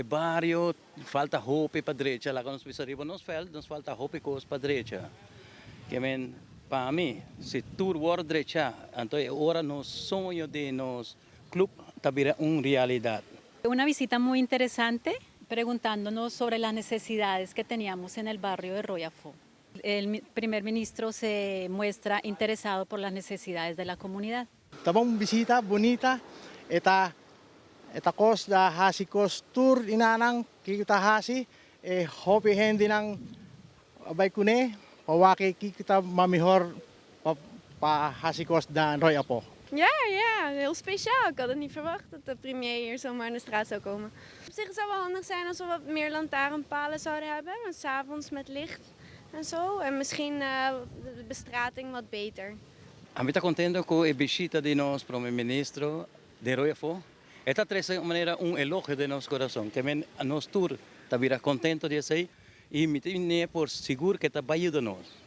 Bario falta hopi pa drecha, laga nos bisa riba nos veld, nos falta hopi kos pa drecha. Ke men, pa mi, si tur wòrdu drechá, anto e ora nos soño di nos klup ta bira un realidat. Una visita muy interesante, preguntándonos sobre las necesidades que teníamos en el barrio de Rooi Afó. El primer ministro se muestra interesado por las necesidades de la comunidad. Tabata un bishita bunita, e ta kos da hasi kos tur inanang kiko ta hasi, e hopi hendenan a bai kuné, pa wak kiko ta mas mihó pa hasi kos na Rooi Afó. Ja, heel speciaal. Ik had het niet verwacht dat de premier hier zomaar in de straat zou komen. Op zich het zou wel handig zijn als we wat meer lantaarnpalen zouden hebben. Want 's avonds met licht en zo. En misschien de bestrating wat beter. Ami ta kontentu ku e bishita di nos promé minister di Rooi Afó. E ta trese un manera un elogio den nos kurason, ke men nos tur ta bira kontentu di esei i mi tin por sigur ku ta bai yuda nos.